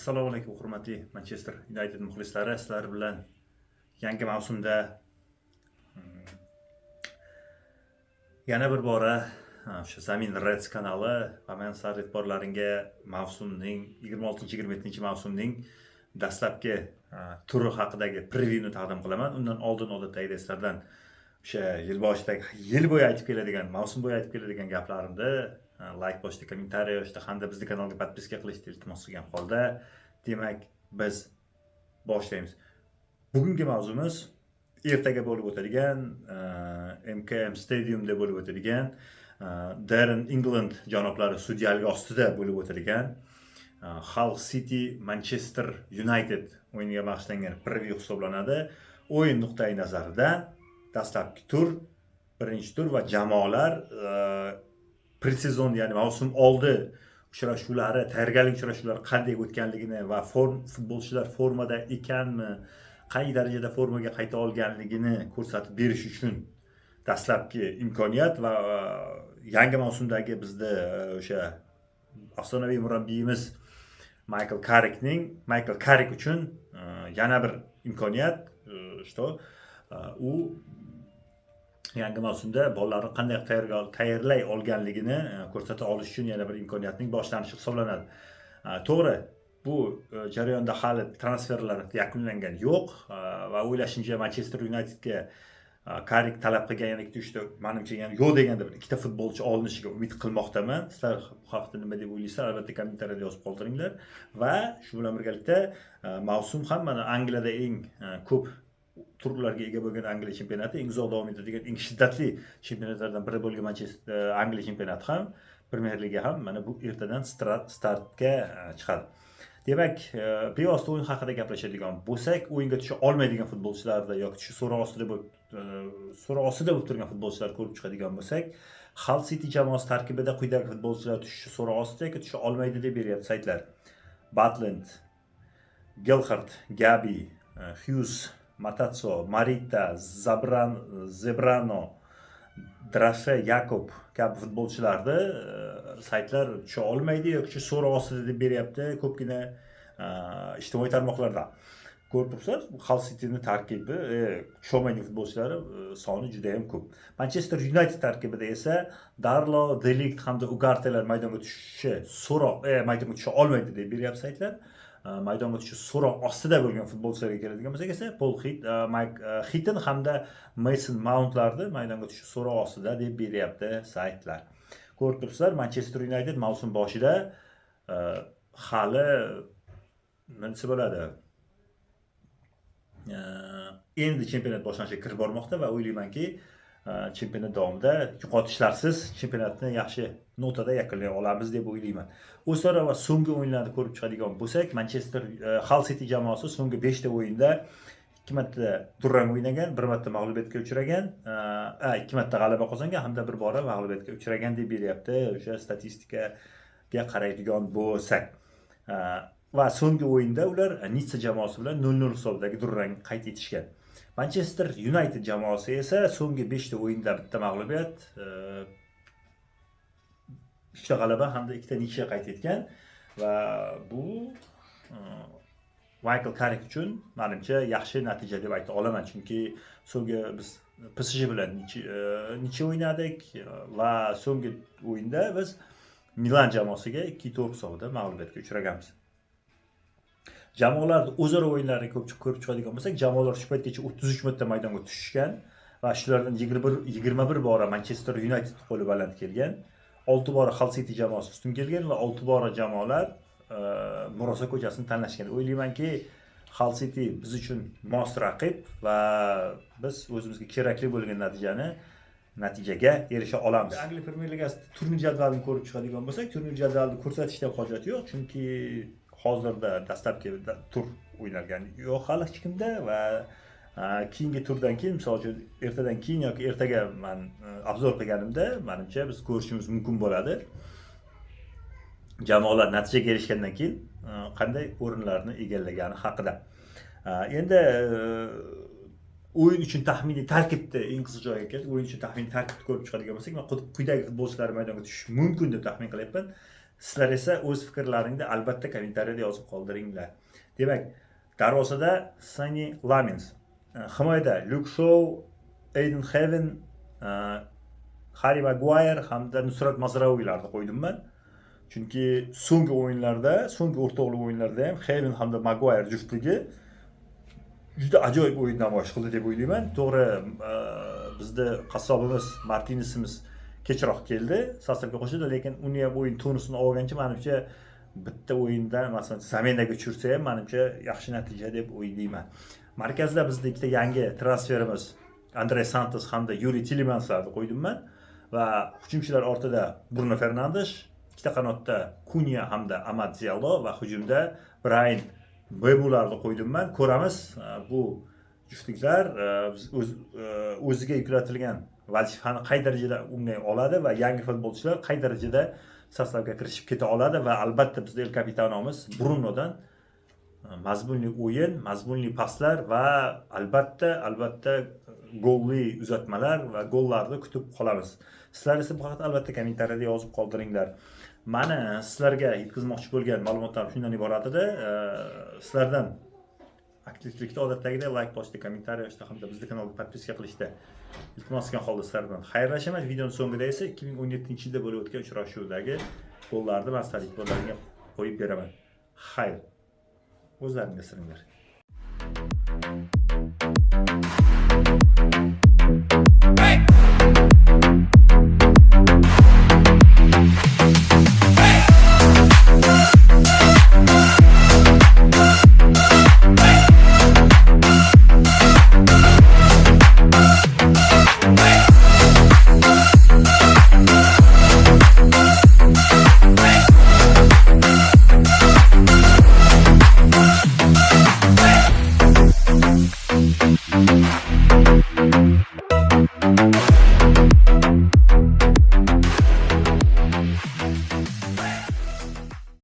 Assalomu alaykum, hurmatli Manchester United muxlislari. Sizlar bilan yangi mavsumda yana bir bora o'sha Zamin Reds kanali va men sizlar e'tiborlaringga mavsumning 26-27-mavsumning dastlabki turi haqidagi previewni taqdim qilaman. Undan oldin odatdagidek sizlardan o'sha yil boshidagi, yil bo'yi aytib keladigan, mavsum bo'yi aytib keladigan gaplarimni layk bosishni, kommentariy yozishni hamda bizni kanalga подписка qilishni iltimos qilgan holda, demak, biz boshlaymiz. Bugungi mavzumiz ertaga bo'lib o'tadigan, MKM Stadiumda bo'lib o'tadigan, Darren England janoblari sudyaligi ostida bo'lib o'tadigan Hull City Manchester United o'yiniga bag'ishlangan preview hisoblanadi. O'yin nuqtai nazaridan dastlabki tur, birinchi tur va jamoalar предсезон, ya'ni mavsum oldi uchrashuvlari, tayyorgarlik uchrashuvlari qanday o'tganligini va futbolchilar formada ekanmi, qay darajada formaga qayta olganligini ko'rsatib berish uchun dastlabki imkoniyat va yangi mavsumdagi bizda o'sha afsonaviy murabbiyimiz Maykl Karrik uchun yana bir imkoniyat, что u yangi mavsumda bolalarni qanday tayyorlay olganligini ko'rsata olish uchun yana bir imkoniyatning boshlanishi hisoblanadi. To'g'ri, bu jarayonda hali transferlar yakunlangan yo'q va o'ylashimcha, Manchester Unitedga Karrik talab qilgan yana ikkita, uchta, manimcha, yana yo'q deganda bir ikkita futbolchi olinishiga umid qilmoqdaman. Sizlar bu haqda nima deb o'ylaysizlar, albatta kommentariyada yozib qoldiringlar. Va shu bilan birgalikda mavsum ham mana Angliyada eng ko'p turlarga ega bo'lgan Angliya chempionati, eng uzoq davom etadigan, eng shiddatli chempionatlardan biri bo'lgan Manchester Angliya chempionati ham, Premyer Liga ham mana bu ertadan startga chiqadi. Demak, bevosita o'yin haqida gaplashadigan bo'lsak, o'yinga tusha olmaydigan futbolchilarda yoki tushish so'roq ostida bo'lib turgan futbolchilar ko'rib chiqadigan bo'lsak, Hull City jamoasi tarkibida quyidagi futbolchilar tushishi so'roq ostida yoki tusha olmaydi deb beryapti saytlar: Butland, Gelhardt, Gabi, Hughes, Matatso, Marita, Zabran, Zebrano, Drashe, Yakob kabi futbolchilarni saytlar tusha olmaydi yoki so'roq ostida deb beryapti ko'pgina ijtimoiy tarmoqlarda. Ko'rib turibsizlar, Hull Cityni tarkibi tusholmaydigan futbolchilari soni juda ham ko'p. Manchester United tarkibida esa Darlo, De Ligt hamda Ugartelar maydonga tushishi so'roq maydonga tusha olmaydi deb beryapti saytlar. Maydonga tushishi so'roq ostida bo'lgan futbolchilarga keladigan bo'lsak esa, Pol Hit, Mayk Xitton hamda Mason Mountlarni maydonga tushishi so'roq ostida deb beryapti saytlar. Ko'rib turibsizlar, Manchester United mavsum boshida hali, nima desa bo'ladi, endi chempionat boshlanishiga kirib bormoqda va o'ylaymanki, chempionat davomida yo'qotishlarsiz chempionatni yaxshi notada yakunlay olamiz deb o'ylayman. O'zaro va so'nggi o'yinlarni ko'rib chiqadigan bo'lsak, Manchester Hull City jamoasi so'nggi 5 ta o'yinda ikki marta durang o'ynagan, bir marta mag'lubiyatga uchragan, ikki marta g'alaba qozongan hamda bir bora mag'lubiyatga uchragan deb beryapti o'sha statistikaga qaraydigan bo'lsak. Va so'nggi o'yinda ular Nitsa jamoasi bilan 0-0 hisobidagi durang qayd etishgan. Manchester United jamoasi esa so'nggi 5 ta o'yinda bitta mag'lubiyat, uchta g'alaba hamda ikkita ничья qayd etgan va bu Maykl Karrik uchun manimcha yaxshi natija deb ayta olaman, chunki so'nggi biz PSG bilan ничья o'ynadik va so'nggi o'yinda biz Milan jamoasiga 2-4 hisobida mag'lubiyatga uchraganmiz. Jamoalarni o'zaro o'yinlarini ko'rib chiqadigan bo'lsak, jamoalar shu paytgacha 33 marta maydonga tushishgan va shulardan 21 bora Manchester United qo'li baland kelgan. 6 bora Hull City jamoasi ustun kelgan va 6 bora jamoalar murosa ko'chasini tanlashgan. O'ylaymanki, Hull City biz uchun mos raqib va biz o'zimizga kerakli bo'lgan natijaga erisha olamiz. Angliya Premyer Ligasi turnir jadvalini ko'rib chiqadigan bo'lsak, turnir jadvalini ko'rsatishda hojat yo'q, chunki hozirda dastlabki tur o'ynalgani yo'q hali hech kimda va keyingi turdan keyin, misol uchun, ertadan keyin yoki ertaga man обзор qilganimda, manimcha, biz ko'rishimiz mumkin bo'ladi. Jamoalar natijaga erishgandan keyin qanday o'rinlarni egallagani haqida. Endi o'yin uchun taxminiy tarkibni, eng qiziq joyga keldik. O'yin uchun taxminiy tarkibni ko'rib chiqadigan bo'lsak, man quyidagi futbolchilar maydonga tushishi mumkin deb taxmin qilyapman. Sizlar esa o'z fikrlaringni albatta kommentariyada yozib qoldiringlar. Demak, darvozada Sani Lamens, himoyada Lyuk Shou, Eyden Heaven, Harri Maguire hamda Nusrat Mazraouylarni qo'ydim men. Chunki so'nggi o'yinlarda, so'nggi o'rtoqlik o'yinlarida ham Heaven hamda Maguire juftligi juda ajoyib o'yin namoyish qildi deb o'ylayman. To'g'ri, bizni qassobimiz Martinesimiz kechroq keldi, состав ga qo'shildi, lekin uni ham o'yin tonusini olgancha manimcha bitta o'yinda, masalan, замена ga tushirsa ham manimcha yaxshi natija deb o'ylayman. Markazda bizda ikkita yangi transferimiz Andre Santos hamda Yuri Tilemanslarni qo'ydim men va hujumchilar ortida Bruno Fernandes, ikkita qanotda Kunya hamda Amad Diallo va hujumda Brayan Mbemolarni qo'ydim men. Ko'ramiz, bu juftliklar biz o'ziga yuklatilgan vazifani qay darajada unday oladi va yangi futbolchilar qay darajada состав ga kirishib keta oladi va albatta bizda El Kapitanomiz Brunodan mazmunli o'yin, mazmunli paslar va albatta golli uzatmalar va gollarni kutib qolamiz. Sizlar esa bu haqida albatta kommentariyada yozib qoldiringlar. Mani sizlarga yetkazmoqchi bo'lgan ma'lumotlarim shundan iborat edi. Sizlardan aktivlikda odatdagidek layk bosishda, kommentariy yozishda hamda bizni kanalga подписка qilishda iltimos qilgan holda sizlar bilan xayrlashaman. Videoni so'ngida esa 2017-yilda bo'lib o'tgan uchrashuvdagi gollarni man sizlarning e'tiborlaringizga qo'yib beraman. Xayr. O'zlaringga siringlar. Hey! Hey!